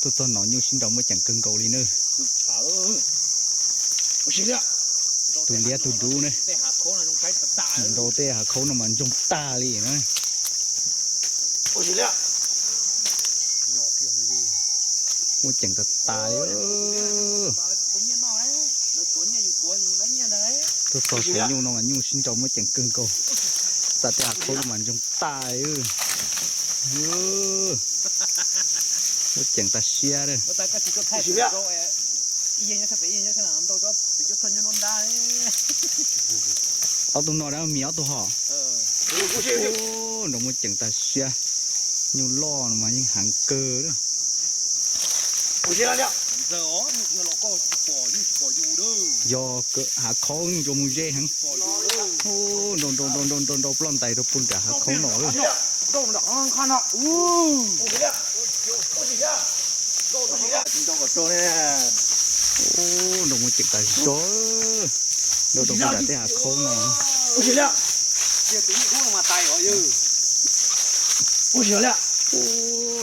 Tuaj txog no nyuj sib nraus muaj ceem kawg nkaus li na. Tus liab tus dub ne, nraus tej hav khaub no mas ntsoog tag li na. Muaj ceem tas tas li. Tuaj txog saum nyuj no mas nyuj sib nraus muaj ceem kawg nkaus. Txav tej hav khaub no mas ntsoog tas li. Muaj ceem tas siab. Ob tug no dab mis ob tug hos. Nraus muaj ceem tas siab. Nyuj loj no mas yeej heev kawg. Yog hav khaub yeej ntsuas mus ze heev. Nraus nraus nraus nraus nraus ploj ntais rau puag nram hav khaub no. Nraus muaj ceem tas zog. Nraus rau puag nram tej hav khaub no.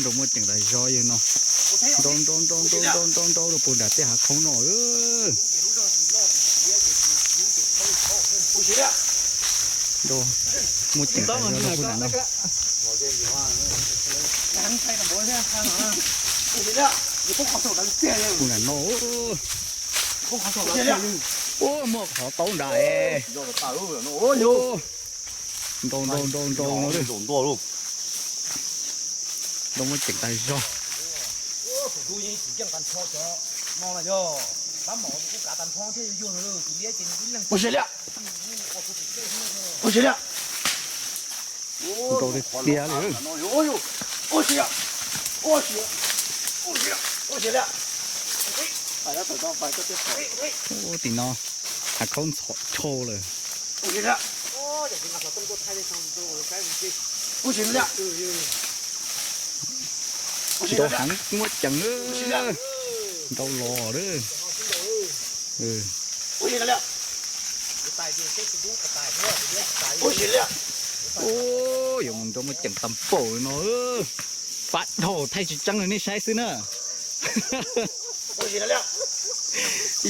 Nraus muaj ceem tas zog yawg no. Nraus nraus nraus nraus nraus nraus rau puag nram tej hav khaub no. Nraus muaj ceem tas zog rau puag nram no. Puag nram no. Ua muaj qhov taub nrad. Nraus nraus nraus nraus. Nraus muaj ceem tas zog. Nraus tiag tiag li. Tim no hav khaub ntxhov chau lawm. Nraus heev muaj ceem. Nraus los lawm. Yuav mus nraus muaj ceem tas npaum no. Fab dhau thaij tsis tseeb rau nej saib xwb na.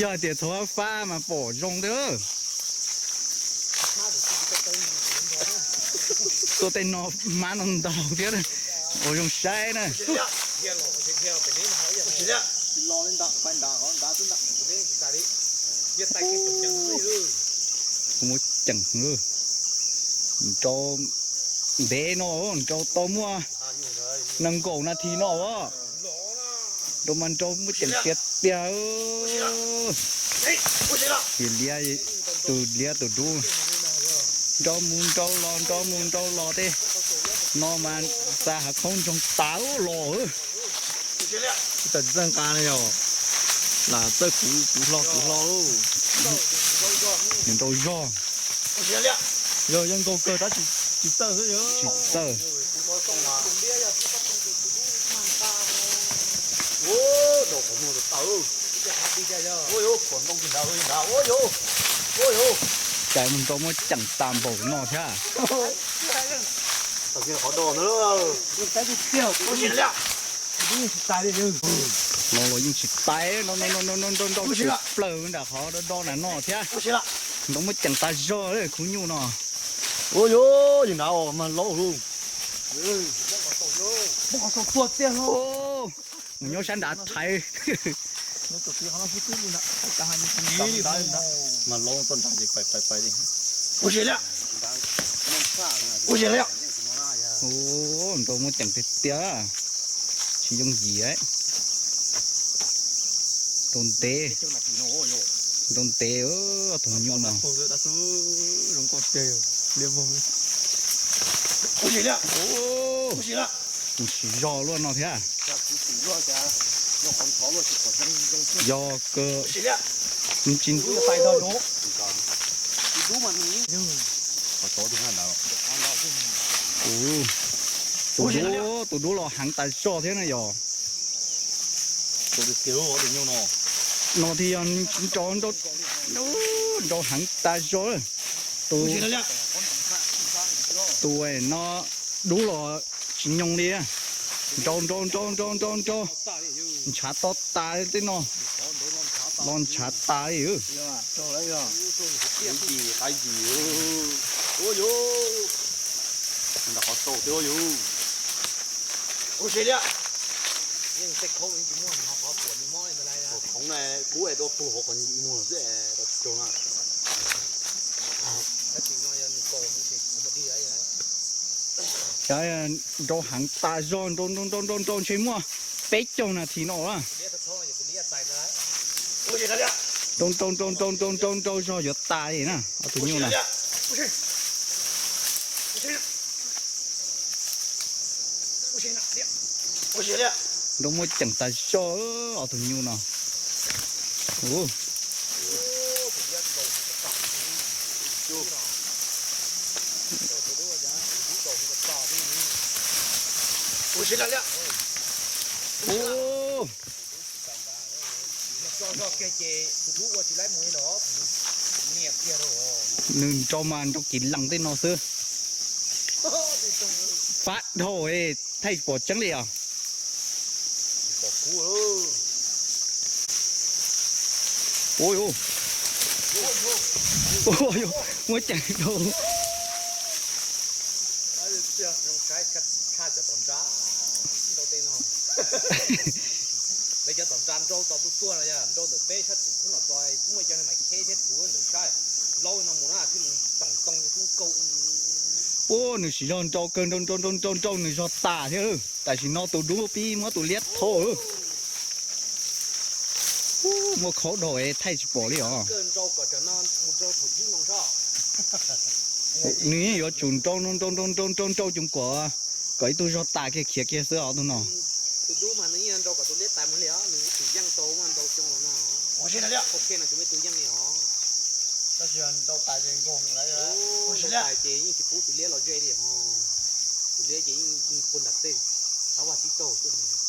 Yog hais tias txhob fab mas pom zoo thiab. Tuaj tej no hmab no ntau thiab, ua zoo saib na. Muaj ceem, nraus ntev no, nraus tau muaj nees nkaum nas this no. Nraus mas nraus muaj ceem tiag tiag. Tus liab, tus liab tus dub, nraus mus nraus los nraus mus nraus los tej no mas xa hav khaub ntsoog tas los. Tsis txawj nqa no yog lam txawj kuv hlo kuv hlo. Nws nraus zog. Yog yeej nkaus kawg tab sis tsis txawj xwb. Tsis txawj. Cais mus nraus muaj ceem tas npaum no thiab. No los yeej tsis tais, nraus nraus nraus nraus plaws nram qhov do do nram no thiab. Nraus muaj ceem tas zog khub nyuj no. Ua yuav nrad mas laub lug. Mus nyob sab nrad thaiv. Mas laub toj nrad ces pais pais pais li. Nraus muaj ceem tiag tiag, tsis yooj yim. Nraus ntev, nraus ntev, tus nyuj no. Mus siv zog luaj no thiab. Yog kawg, tsis tus dub, tus dub los heev tas zog thiab na yog. No thiaj yog nraus, nraus heev tas zog. Tus, tus no dub los tsis nyoo li. Nrau nrau nrau nrau nrau nrau. Ntshav to tas li tej no. Los ntshav tas li. Nrau heev tas zog, nrau nrau nrau nrau ntshe muaj peb caug nas this no a. Nrau nrau nrau nrau nrau nrau nrau zog yuav tas li na, ob tug nyuj na. Nrau muaj ceem tas zog, ob tug nyuj no. Nws nrau mas nrau kiv lees tej no xwb. Fab dhau, thaij tsis pom tseeb li os. Muab ceem rau. Ua nws siv zog nrau kawg, nrau nrau nrau nrau nrau nws zog tas thiab. Tam sim no tus dub pib muab tus liab thau. Muaj khaub dhau es thaij tsis pom li os. Nws yeej yuav tsum nrau nrau nrau nrau nrau nrau nrau coos kuam kom ib tug zog tas kiag khiav kiag xwb os tus no.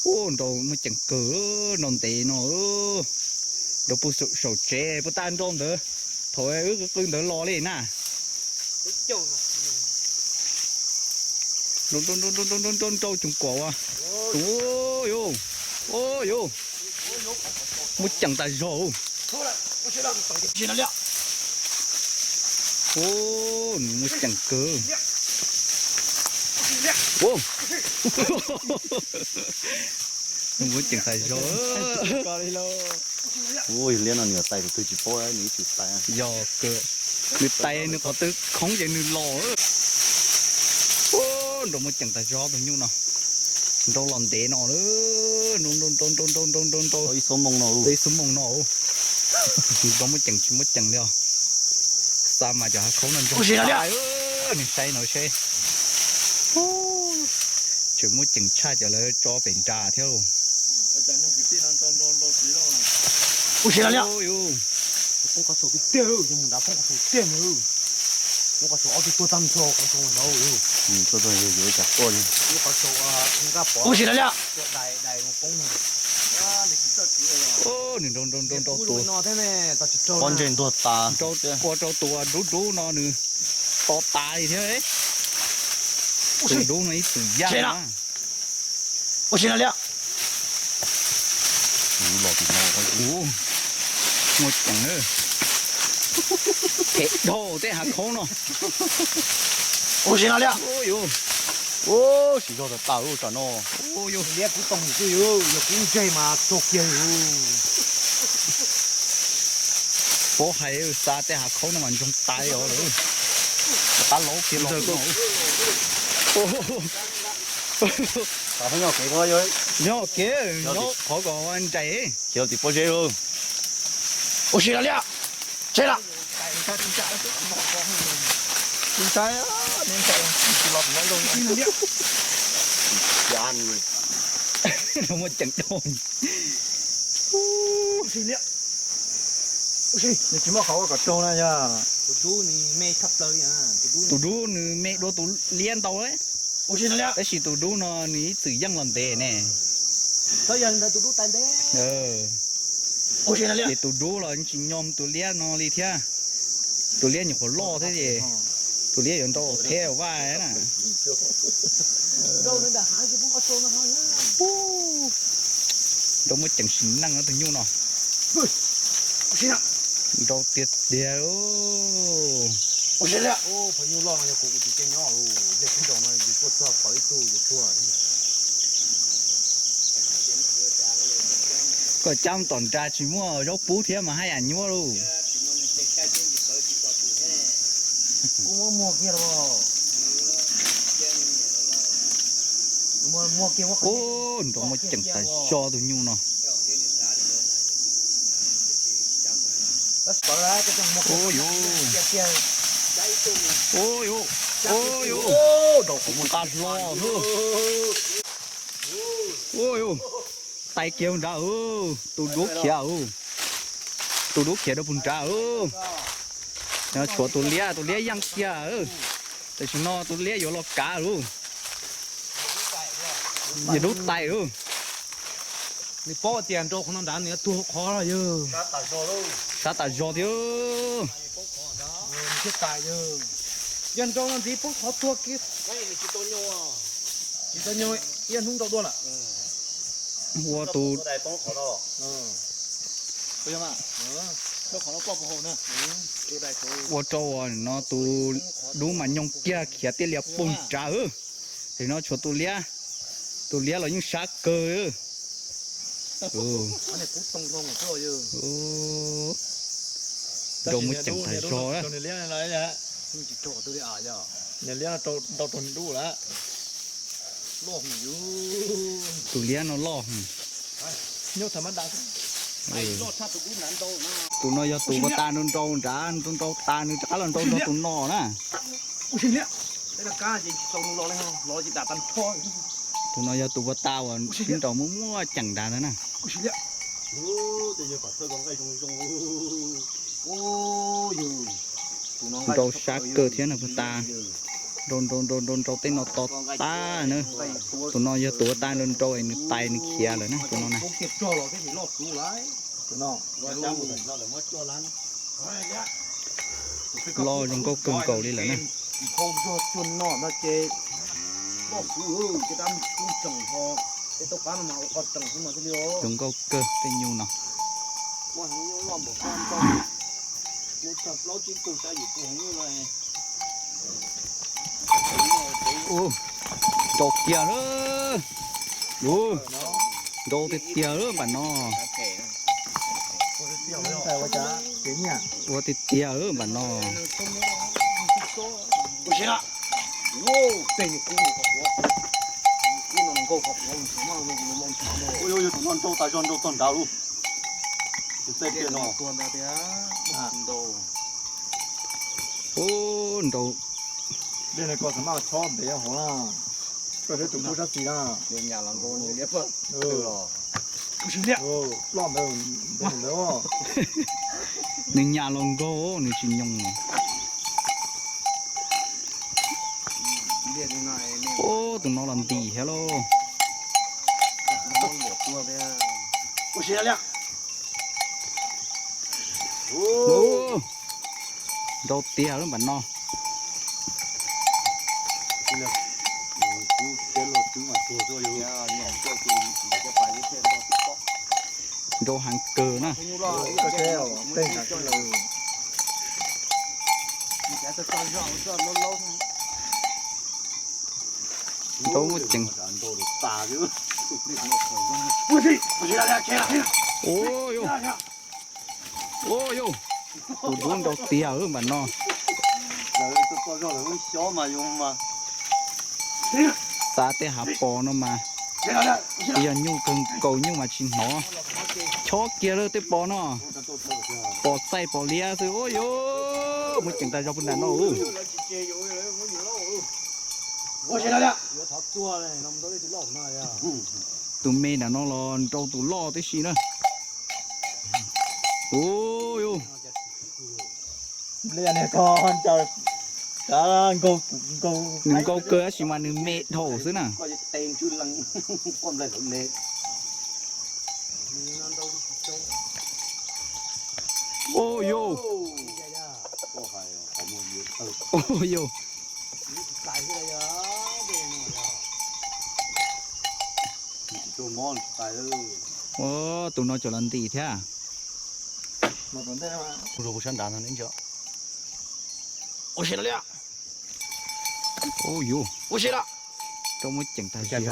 Ua nrau muaj ceem kawg, nrau ntev no, nrau pug saum tsev puas tas nrau ntawd, thaum wb qw ntawd los li na. Nrau nrau nrau nrau nrau coos kuam ua. Ua yuav, ua yuav, muaj ceem tas zog. Nws muaj ceem kawg. Nws muaj ceem tas zog. Ua yog liab no nws yuav tais tus twg tsis paub, nws ib txwm tais. Yog kawg, nws tais nws qhov twg khoob ces nws los. Nrau muaj ceem tas zog tus nyuj no. Nrau los ntev no, nrau nrau nrau nrau nrau nrau nrau nrau ib xuab moos no, ib xuab moos no. Nrau muaj ceem tsis muaj ceem li os. Xa mas cov hav khaub no ntsoog tas, nws saib no seb. Tseem muaj ceem tshaj cov lawv tso pem nrad thiab. Ua si na liam. Poob qhov saum tiag tiag, yog mus nrad poob qhov saum tiag na. Poob qhov saum ob tug tuag tag nrho qhov saum no. Tuag tag yuav cas tuaj li. Ua si na liam. Nws nrau nrau nrau nrau tus, pob ntseg ntuag tas, ua rau tus dub dub no nws to tas li thiab. Tus dub no ib txwm yaj na. Ua si na liam. Tus los tim no, tus muaj ceem, them dhau tej hav khaub no. Ua si na liam. Ua siv zog tas tas lub tsam no. Liab kuv toog xwb, yog kuv ntseg mas tog kiag. Paub hais xa tej hav khaub no mas ntsoog tas os lawm. Qab laub kiag los no. Nyob kev, nyob qhov kom nraim. Khiav tim pob zeb. Ua si na liam. Tseg lawm. Muaj ceem dhau. Nws tsis muaj qhov ua kom raug na yog. Tus dub nws me dua tus liab ntau, tab sis tus dub no nws ib txwm yeej los ntev ne. Ces tus dub los tsis nyom tus liab no li thiab. Tus liab nyuam qhuav loj thiab ces tus liab yuav nrau theb vaj na. Muab ceem sim neej tus nyuj no. Nrau tiag tiag. Koj cab tom nrad tsis muaj zaub pub thiab mas haj yam nyuaj lauj. Ub, nrau muab ceem tas zog tus nyuj no. Ub yuv, ub yuv, ub yuv, nqa hlo xwb. Ub yuv, tais kiag nrad, tus dub khiav, tus dub khiav rau puag nrad. Tshuav tus liab, tus liab yeej kiag, tam sim no tus liab yuav los kav lauj. Yog dub tais lauj. Nws paub tias nrau qhov no nrad nws yuav tuag qhov yog. Sab tas zog thiab. Yog nrau no ntxiv paub qhov tuag kiag. Tsis tau nyo, ib hnub nrau dua lawm. Ua tus, ua rau no tus dub mas nyoog kiag khiav tiaj lias puag nrad. Tam no tshuav tus liab, tus liab los yeej sab kawg. Nrau muab ceem tas zog. Tus liab no loj. Tus no yog tus puag ta nrau nrau nrad, nrau nrau tas nws rov qab los nrau nrog tus no na. Tus no yog tus puag ta uas sib nraus muaj muaj ceem nrad ntawd na. Nrau sab kawg thiab no puag ta. Nrau nrau nrau nrau nrau tej no to tag na. Tus no yog tus puag ta nrau nrau es nws tais nws khiav lawm na, tus no na. Loj zoo nkauj kawg nkaus li lawm na. Zoo nkauj kawg tej nyuj no. Nrau tiag lawm. Nrau tiag tiag lawm npam no. Ua tiag tiag lawm npam no. Ua, yog tus no nrau tas zog nrau txog nrad lauj. Tus tej tiag no. Ub, nrau. Dej no koj txhob maj chob ntev hauv na. Koj saib tus kub sab xis na. Ploj ntawd ntev ntawd. Nws nyam los nkaus nws tsis nyoos. Ub, tus no los ntim thiab lauj. Nrau tiag lawm npam no. Nrau heev kawg na. Nrau muaj ceem. Ua yus, ua yus, tus dub nrau tiag npam no. Xav tej hav pos no mas, yog nyuj kawg nkaus nyuj mas tsis hnov. Chob kiag lawm tej pos no, pos txaij pos liab xwb. Ua yus, muaj ceem tas zog puag nram no. Tus me nram no los nrau tus loj tib si na. Ua yus, nws nkaug kawg tab sis mas nws me dhau xwb na. Ua yus, ua yus. Ua, tus no cov los ntim thiab. Ua si li. Ua si lawm. Rau muab ceem tag zog.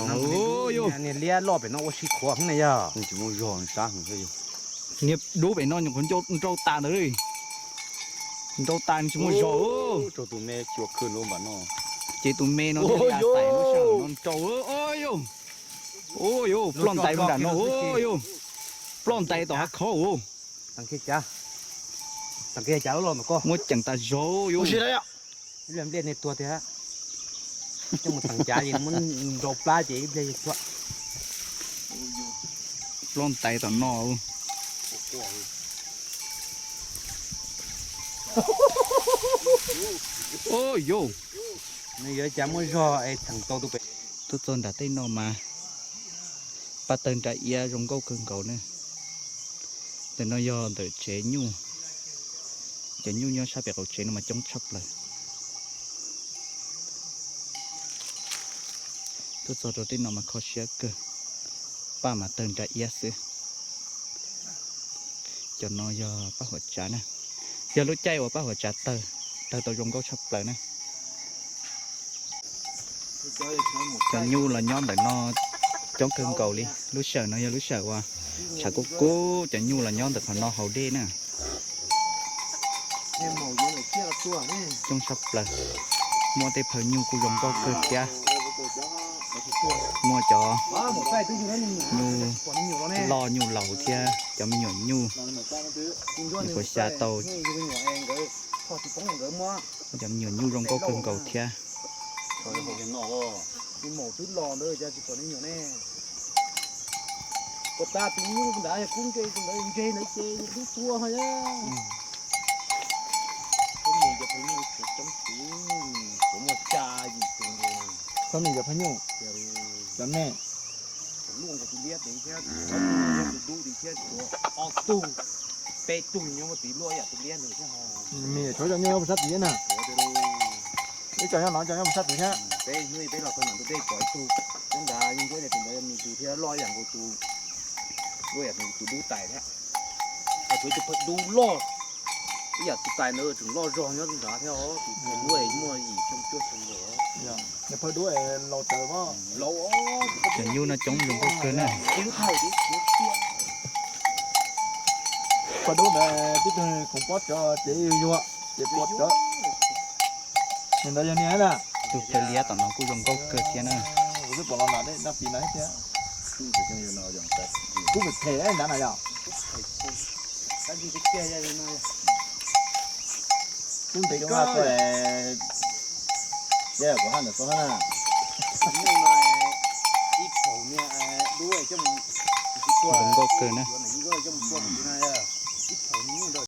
Niag liab loj pem no ua si khuav heev na yog. Niag dub pem no nyuam qhuav nrau tas ntawd li. Nrau tas tsis muaj zog. Ces tus me no thiaj li xais lub sij hawm no nrau. Ua yuj, ploj ntais rau nram no, ua yuj. Ploj ntais tom hav khov. Muab ceem tas zog yuj. Npliaj nej tuag tiag, coj mus teem cav es muab nrau plab ces ib pliag yog tshuam. Ploj ntais tom no. Ua yuj, nws yuav cas muaj zog es txheem tau tus pem. Tuaj txog nram tej no mas paj tawg nra iab zoo nkauj kawg nkaus na. Ntawm no yog ntawm tsev nyuj. Cov nyuj nyob sab pem qaum tsev no mas coob tshaj plaws. Tuaj txog rau tej no mas kho siab kawg, paj mas tawg nra iab xwb. Cov no yog paj huam tsav na, yog lub caij uas paj huam tsav tawg, tawg tau zoo nkauj tshaj plaws na. Cov nyuj los nyob ntawm no coob kawg nkaus li. Lub sij hawm no yog lub sij hawm uas tshav kub kub, cov nyuj los nyob ntawm qhov no haus dej na. Coob tshaj plaws. Muaj tej phaw nyuj kuj zoo nkauj kawg thiab. Muaj cov nyuj loj nyuj laus thiab cov me nyuam nyuj, nyuam qhuav xya tau. Cov me nyuam nyuj zoo nkauj kawg nkaus thiab. Txhob me cov phaw nyuj, cov me. Ob tug, peb tug nyob ua tid luaj yam tus liab ntawd thiab. Me tshuav cov nyuj nyob puag sab tid na. Ib co nyob no, ib co nyob puag sab tid thiab. Peb hnub peb los txog nram ntug dej pom ib tug, nyob nrad yeej ncuab tias tus ntawd yog me tus thiab loj ib yam nkaus tus, luaj yam tus dub tais thiab. Ho tshuav tus phaw dub loj ib yam tus tais ntawd tseem loj zog nyob nrad thiab os, tus phaw dub muaj yim xyoo cuaj xyoo ntawd. Cov nyuj no coob zoo nkauj kawg na. Phaw dub ntawd tib tug khoom pob tsawv ces yuag yuag ces pua tsawv. Nws ntawd yog niag na. Tus phaw liab tom no kuj zoo nkauj kawg thiab na. Kuv twb pom los nram dej nrab tis no thiab. Kub phem phem nrad na yog. Kub ntev koj, ces kuv haj ntawm koj na. Zoo nkauj kawg na.